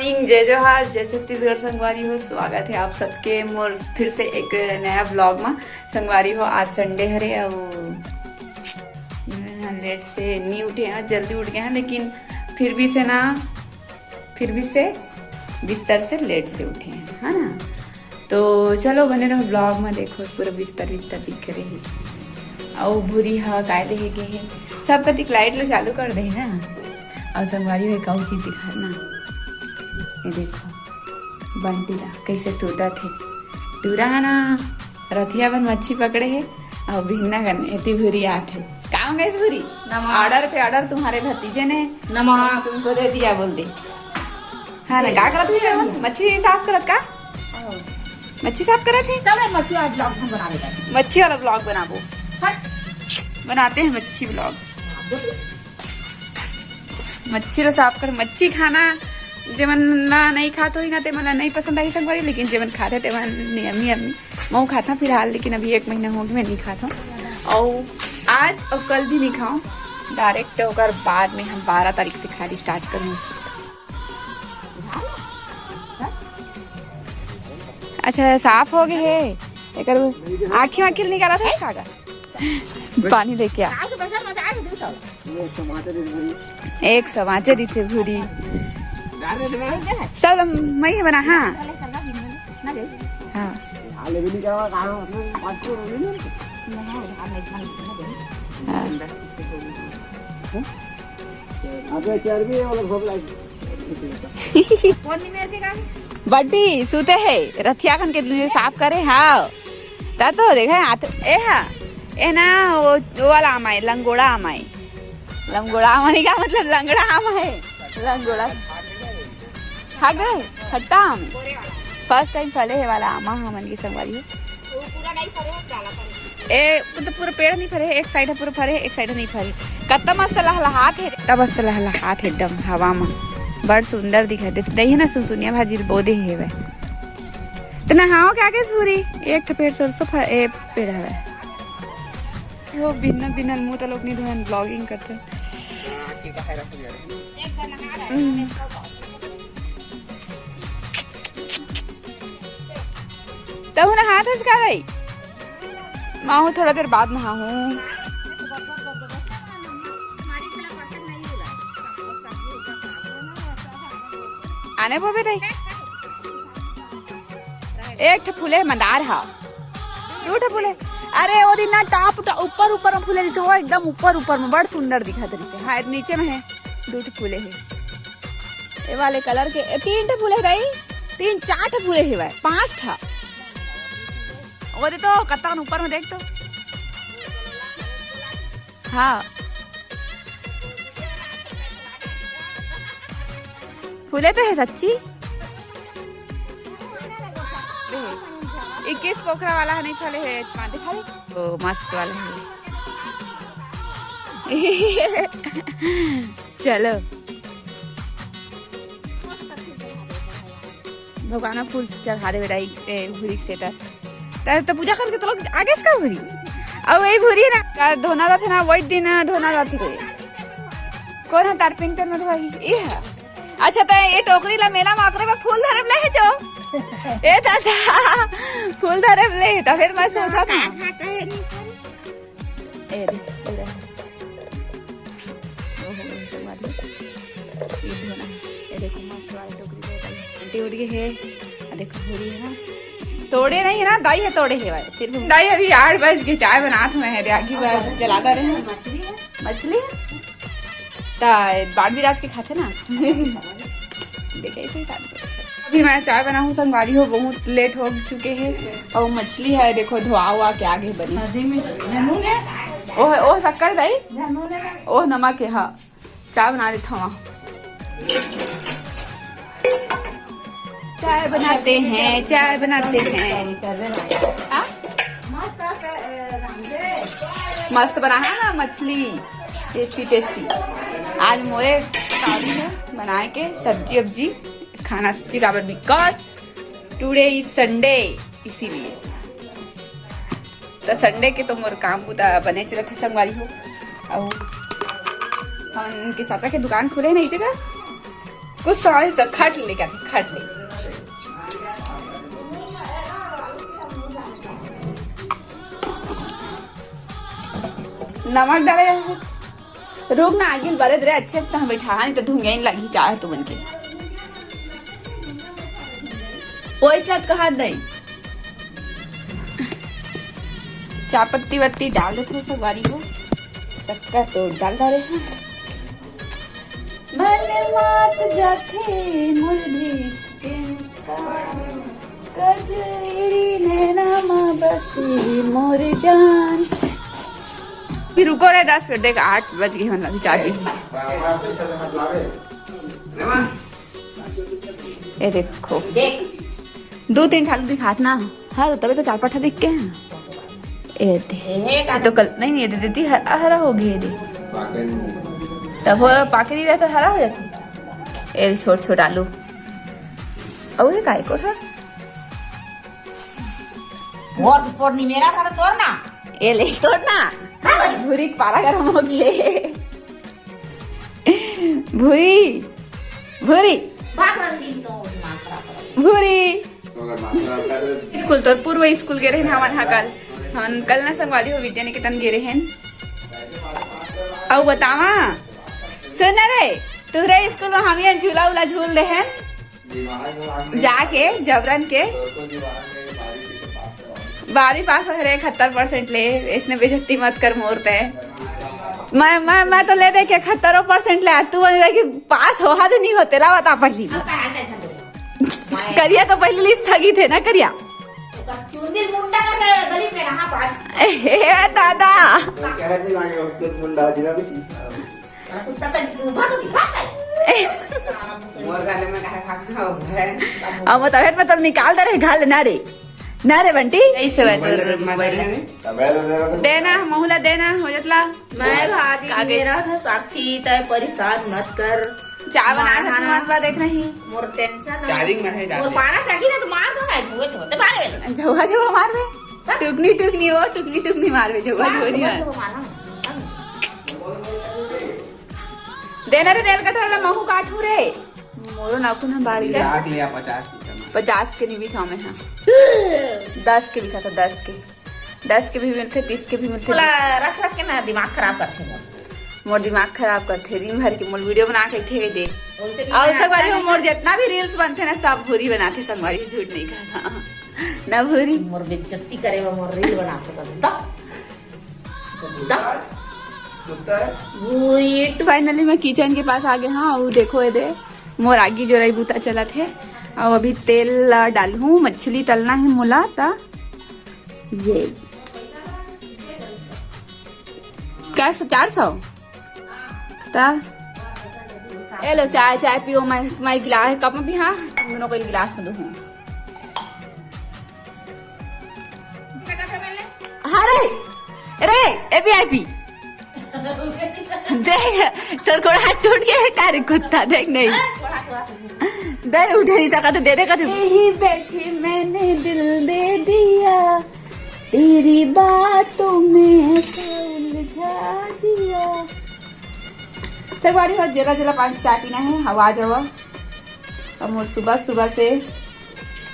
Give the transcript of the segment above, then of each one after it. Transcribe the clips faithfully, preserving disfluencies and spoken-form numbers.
जय जोहार, जय छत्तीसगढ़ संगवारी हो। स्वागत है आप सबके मोर फिर से एक नया ब्लॉग में। संगवारी हो, आज संडे हरे अउ लेट से नहीं उठे हैं, जल्दी उठ गए हैं, लेकिन फिर भी से ना, फिर भी से बिस्तर से लेट से उठे हैं, है ना। तो चलो बने रहो ब्लॉग में, देखो पूरा बिस्तर बिस्तर दिख रहे हैं। अउ भूरी ह काय देहे गे हे, सब कतिक लाइट ला चालू कर दे ना। अउ संगवारी हो, एक अउ चीज दिखा ना, ये देखो बंटी ला कैसे सूतत हे। टूरा है ना, रथिया बर मच्छी पकड़े हे, अउ बिहन्ना कन एती भूरी आत हे। का हो गइस भूरी? नमः। ऑर्डर पे ऑर्डर तुम्हारे भतीजे ने नमः। तुमको दे दिया बोल दे। हाँ ना, का करत हे सेवन? मच्छी साफ करत का? मच्छी साफ करत हे? चल रे, मच्छी वाला ब्लॉग हम बना लेते हैं। मच्छी वाला ब्लॉग बनाबो। हट। बनाते हैं मच्छी ब्लॉग। मच्छी ला साफ कर, मच्छी खाना जेमन ला नहीं खात होही ना, तेमन ला नहीं पसंद आही संगवारी, लेकिन जेमन खात हे तेमन यम्मी यम्मी। मैं खाता फिलहाल, लेकिन अभी एक महीना हो गया मैं नहीं खाता हूँ। और आज और कल भी नहीं खाऊँ, डायरेक्ट ओकर बाद में हम बारह तारीख से खाली स्टार्ट करूँ। अच्छा, साफ हो गए हे। एकर आँखी वाँखी निकाला था इसका का? पानी लेके आ। एक समाचार इसे भूरी। सब मैं ही बना, हाँ। हाँ। हाँ। अबे चर्बी है, वो लोग भोग लाई। बड्डी सूते हे, रथिया कन के दुनिया साफ करे। हाँ, ता तो देखे हाथ। ए हा, ए ना, वो, वो वाला आम आए, लंगोड़ा आम आए। लंगोड़ा आम आए का मतलब लंगड़ा आम है, लंगोड़ा। खा गए खट्टा आम। फर्स्ट टाइम फले हे वाला आमा हमन के संगवारी हो। ए, मतलब पूरा पेड़ नहीं फरे, एक साइड है पूरा फरे, एक साइड नहीं फरे। कत्ता मस्त लहलहात हे, कत्ता मस्त लहलहात हे एकदम हवा में, बड़ सुंदर दिखत हे। दही ना सुनसुनिया भाजी ल बोदे हेवय। त नहाओ क्या के सूरी? एक ठो पेड़ सरसों फ-, ए, पेड़ हवय। वो बिना, बिना मुंह तलोक नहीं धोन ब्लॉगिंग करते। हम्म। तहु नहात हस का दाई? मैं हूँ थोड़ा देर बाद नहाहूँ। आने बोबे दाई। एक ठो फूले मंदार हा, दू ठो फूले। अरे वो दिन ना टॉप टा-, ऊपर ऊपर में फूले रिसे, वो एकदम ऊपर ऊपर में बड़ सुंदर दिखत रिसे। हाँ, नीचे में है, दू ठो फूले है। ये वाले कलर के, ए, तीन ठो फूले है दाई, तीन चार ठो फूले है भाई, पांच ठो। वो दे तो कत्ता ऊपर में देख तो। हाँ। फूले तो है सच्ची। इक्कीस पोखरा वाला है, नहीं फले है, पांच दिखा दे। ओ, मस्त वाला है। चलो। भगवान फूल चढ़ा दे बेटा, ए, भूरी के सेटर। त, त पूजा करके तो लोग आगे से का भूरी? अब वही भूरी ना, का धोना रहते ना, वही दिन धोना रहते। कौन है तार पिंटर में धोई? ये है। अच्छा, त ये टोकरी ला मेला मात्रे में फूल धरे ले है जो। ए दादा, फूल धरे ले, त फिर मैं सोचा था। ए दे, पूरा। ओहो, ये सब वाली। ये धोना है। ये देखो, मस्त वाली टोकरी में डाली। आंटी उठ गई है। आ देखो, हो रही है ना। तोड़े नहीं है ना, दाई है तोड़े है भाई। सिर्फ दाई अभी आठ बज के चाय बनात हुए हैं, आगी ब-, जला कर रहे हैं। मछली है? मछली है? ता बारबीराज के खाते ना। देखे, ऐसे ही शादी करते हैं। अभी मैं चाय बनाहूँ संगवारी हो, बहुत लेट हो चुके हैं। और मछली है, देखो, धोआ हुआ के आगे बनी। नदी में झनून है। ओह, ओह, शक्कर दाई? झनून है। ओह, नमक है, हाँ। चाय बना लेता हूँ। चाय बनाते हैं, चाय बनाते हैं। हाँ? मस्त बना है ना मछली, टेस्टी टेस्टी। आज मोरे साड़ी है बनाए के सब्जी अब्जी, खाना सब्जी काबर, because today is Sunday, इसीलिए। तो संडे के तो मोर काम बुता बने चलत है संगवारी हो। और हम उनके चाचा के दुकान खुले है ना, इस जगह कुछ समय से खट ले, कहते खट ले। नमक डाले जाए कुछ। रुक ना, आगिल बरे दे रे, अच्छे से तहाँ बैठा, नहीं तो धुंगिया ही लगी चाहे तू बन के। वो इसलिए तो कहा नहीं। चाय पत्ती वत्ती डाल दे थोड़ा सा बारी को। शक्कर तो डाल डाले हैं। मन मात जाथे मोर देश के मुस्कान, कजरी नैना मा बसी मोर जान। फिर रुको रे, दस मिनट, देख, आठ बज गए, मतलब, चाय पी। ये देखो, दो तीन ठाकुर दिखात ना। हाँ, तो तभी तो चार पाठा दिख के हैं। ए दे। ए, का तो कल नहीं, नहीं, ये दे देती, हरा, हरा हो गया, ये दे। तब वो पाके नहीं रहता, हरा हो जाता। ए, छोट छोट आलू। और ये काय को है? और पूर्णिमेरा था, तोड़ ना। ए ले, तोड़ ना। हाँ। भूरी के पारा गरम हो गए। भूरी, भूरी। भाग रंगीन तो दिमाग खराब कर। भूरी। स्कूल, तोर पूर्व स्कूल गे रहेन हमन हा कल। हमन कल ना संगवारी हो विद्या निकेतन गे रहेन। अउ बतावा, सुन ना रे, तुहरे स्कूल में हम ये झूला उला झूल देहेन जाके जबरन के। बारहवीं पास हो रे, इकहत्तर परसेंट ले, इसने बेइज्जती मत कर मोर ते। मैं, मैं, मैं तो ले दे के इकहत्तरों परसेंट ले, तू बोल कि पास हो, हद नहीं होते ला, बता पहली। करिया तो पहले लिस्ट थगी थे ना, करिया। चुंदिल मुंडा कर गली में रहा बात। ए दादा। मुंडा जी ना कुछ। मोर गाले में काहे फांकना हो है? अब मतलब, मतलब निकाल दे रे, घाल ना रे, ना रे बंटी। ऐसे बात कर मोबाइल है। देना, महुला देना, हो जतला। मैं भाजी कागे। मेरा था साक्षी, तय परेशान मत कर। चाय बना था, मारहाना। तुम्हारे पास देख नहीं। मोर टेंशन ना। चार्जिंग में है, मोर चार्जिंग। पाना चाटी ना तो मार दो ना, झुए तो होते बारे में। झुआ, झुआ मार बे। टुकनी, टुकनी, वो टुकनी, टुकनी मार बे, झुआ, झुआ नहीं मार। मार दो, मार दो। देना रे, नेल कटर ला महू काटू रे। मोरो नाखून हम बाढ़ गया। साठ या पचास की करना। पचास के नहीं बिछाओ मैं, हाँ। दस के बिछा था, दस के। दस के भी मिलते, तीस के भी मिलते। बोला, रख रख के ना दिमाग खराब करथे मोर। मोर दिमाग खराब करथे, दिन भर के मोर वीडियो बना के ठेके दे। वैसे भी और मैं संगवारी अच्छा हो, नहीं मोर कर- जितना भी रील्स बनथे ना, सब भूरी बनाथे संगवारी, झूठ नहीं कहना। ना भूरी। मोर बेइज्जती करे बर मोर रील बनाथे तब। दा। दा। भूरी टू। फाइनली मैं किचन के पास आ गए। हाँ, वो देखो, ये दे, मोर आगी जोराई बूता चलत हे। और अभी तेल ला डालहूँ, मछली तलना है मोला, ता ये का सौ, चार सौ? ता ए लो चाय, चाय पियो। मैं, मैं गिलास, कप में भी, हाँ, तुम दोनों को एक गिलास में दूँ। हाँ रे, रे, ए वी आई पी। देख, तोर गोड़ हाथ टूट गया है का रे कुत्ता, देख नहीं। दे उठे नहीं सका तो दे दे का तू। यही बैठी मैंने दिल दे दिया, तेरी बातों में तो उलझा जिया। संगवारी हो, जेला जेला पानी चाय पीना है, हवा जावा। अब मोर सुबह सुबह से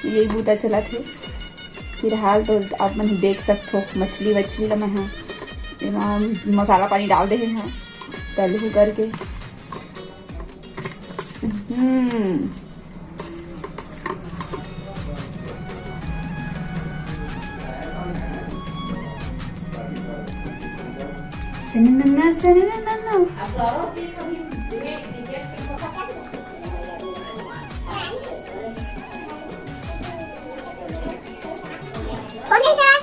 यही बूता चलत हे। फिलहाल तो आप मन देख सकथो, मछली वछली ला मैं हा एमा मसाला पानी डाल दे हे, तलहू करके। हम्म। सननना, सननना। कौन है सर?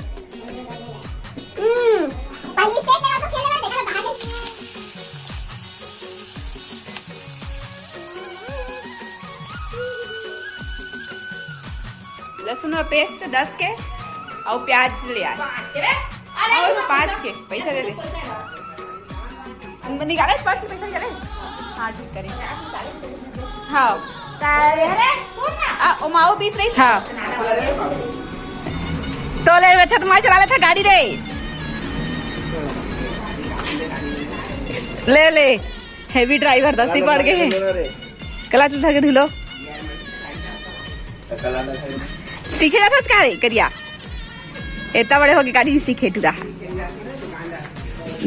हम्म, पहली स्टेज पे तो खेल रहा, देखा बाहर से। लहसुन और पेस्ट दस के और प्याज ले आए। पाँच के रे? अरे और पाँच के पैसा दे दे। निकाले पाँच के पैसा निकाले। हाँ, ठीक करे। हाँ। अरे, सुन ना। आ, ओ माओ बीस रही। हाँ। तो ले, अच्छा, तुम्हारे चला लेता गाड़ी रे। ले, ले। हेवी ड्राइवर दसी पड़ गए हैं। कला चल धर के धुलो। सीखे जात हस का रे करिया? इतना बड़े होके गाड़ी सीखे टूरा है।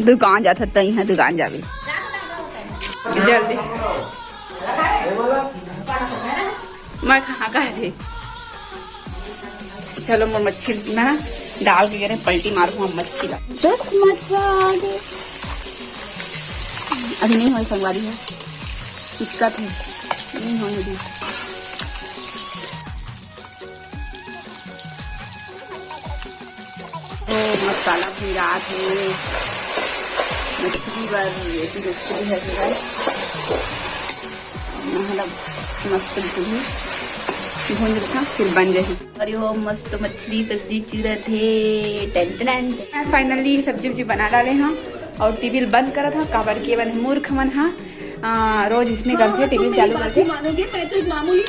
दुकान जात हस त इहाँ दुकान जाबे। जल्दी। मैं कहाँ का थे? चलो, मैं मच्छी ना डाल के गिरे, पलटी मारू हम मच्छी ला। दस मच्छा आ गए। अभी नहीं होई संगवारी है, दिक्कत है, नहीं होई अभी। ओ, मसाला भुंजात हे। मछली बर, ये भी मछली है, मतलब मस्त भूंजी, भूंज लेथन, फिर बन जाही। और ये हो मस्त मछली सब्जी चूरत हे, टन टन टन। मैं finally सब्जी उब्जी बना डाले हंव और टीवी ल बंद करत हंव, काबर के मन मूर्ख मन हा, आ, रोज इसने करथे, टीवी चालू करथे। मानोगे, मैं तो एक मामूली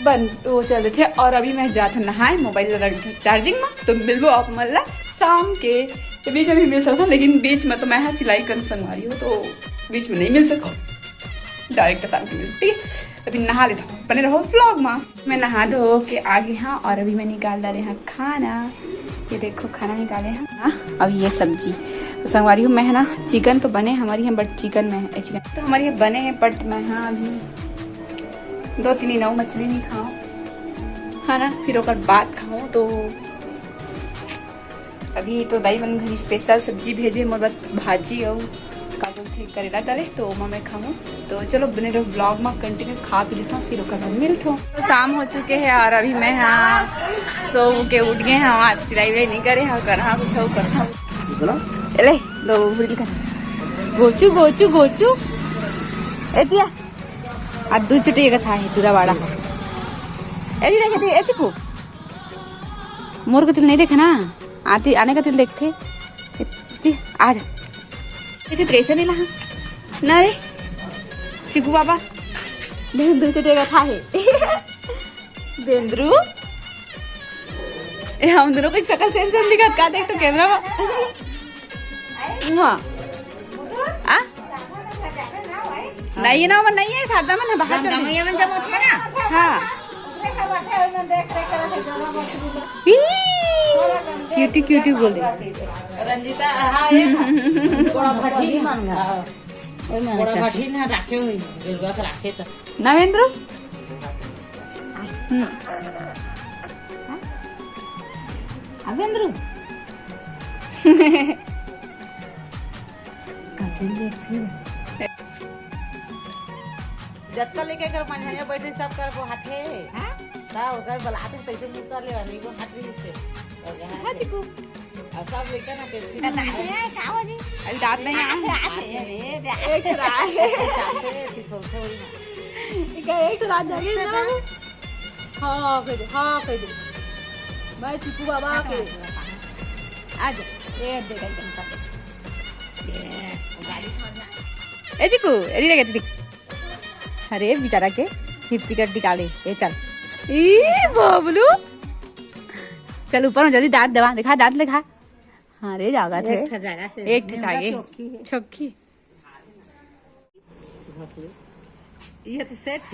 बंद, वो चल देथे। और अभी मैं जात हंव नहाए, मोबाइल ला रख देथे चार्जिंग में, तो मिलबो आप मन ला शाम के। तो बीच में भी मिल सकता, लेकिन बीच में तो मैं हा सिलाई करन संगवारी हो, तो बीच में नहीं मिल सको, डायरेक्ट शाम के मिल, ठीक है? अभी नहा लेता हूँ, बने रहो व्लॉग में। मैं नहा धो के आ गई हंव और अभी मैं निकाल डाले हंव खाना। ये देखो, खाना निकाले हंव। हाँ, अब ये सब्जी तो संगवारी हो, मैं हा ना, चिकन तो बने हमारी है, बट चिकन में है, चिकन तो हमारी है बने हैं, बट मैं हा अभी दो तीन दिन अउ मछली नहीं खाओ, है ना, फिर ओकर बाद खाओ। तो अभी तो दाई मन घरी स्पेशल सब्जी भेजे, मोर बर भाजी अउ का बोलथे, करेला तरे, तो ओमा मैं खाऊं। तो चलो, बने रहो व्लॉग में, कंटिन्यू खा पी लेथों, फिर ओकर बाद मिलथों। तो शाम हो चुके हैं और अभी मैं हा सो के उठ गए हैं, आज सिलाई विलाई नहीं करे हैं, करहा कुछ हो करहा। एले, दो उड़ी कर। गोचू, गोचू, गोचू। ए दिया। आ दू चोटी एक था है, टूरा बाड़ा। ए दी देखे थे, ए चिकू। मोर कति ल नहीं देखे ना, आती, आने कति ल देखथे। ए, ती, आ जा। ये तो कैसे नहीं लहा? ना रे, चिकू बाबा, देख, दू चोटी एक था है। बेंदरू, ए, हम दोनों को एक शकल सेम सेम दिखत का, देख तो कैमरा में। मुआ। आ? नहीं है ना, मन नहीं है, सादा मन है, बाहर चल। गंगैया मन जब होथे ना। हाँ। ई, क्यूटी क्यूटी बोल दे। रंजीता, हाँ, ये थोड़ा भट्टी। हाँ। थोड़ा भट्टी ना राखे हुई, गिलवा के राखे तो। नवेंद्र? हम्म। अवेंद्र? कथी देखथे? जतका लेके एकर मंझनिया बैठे, सब कर वो हाथे। हाँ? ता ओकर बलाते तैसे मुंह कर लेवा, नहीं वो हाथ भी इससे। हाँ, चिकू। अब सब लेकर ना पेप्सी। दांत नहीं आए, का हो जी? अभी दांत नहीं आए। अरे, अरे, अरे, एक ठो रहा है। चाहते हैं, फिर सोचते वही ना। एक, एक ठो दांत जाके ना। हाँ, कह दे, हाँ, कह दे। मैं चिकू बाबा के। आ जा, ए, बेटा, एकदम कर दे। ए, चिकू, ए, दी रे, दी। अरे, बेचारा के हिप्पी कट निकाले। ए, चल। ई, बबलू। चल, ऊपर में जल्दी दांत दबा, दिखा, दांत दिखा। हाँ रे, जागा थे। एक ठो जागा थे। एक ठो जागे। चौकी है। चौकी। ये तो सेट है।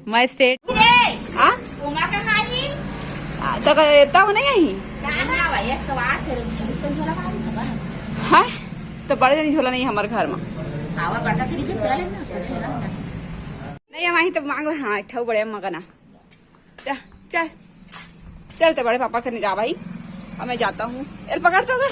मैं सेट। आ? ओमा कहाँ ही? आ, तो का, इतना हो नहीं आई? कहाँ है? एक सौ आठ है, तो झोला कहाँ से बना? हाँ? तो बड़े जनी झोला नहीं हमारे घर में। आवा बड़का तेरी भी तेरा लेना, छोटे लेना। नहीं, हम आई तो मांग ला, हाँ, एक ठो बड़े मगना। चल, चल। चल, तो बड़े पापा के नहीं जा भाई। अब मैं जाता हूँ। एल पकड़ तो बे।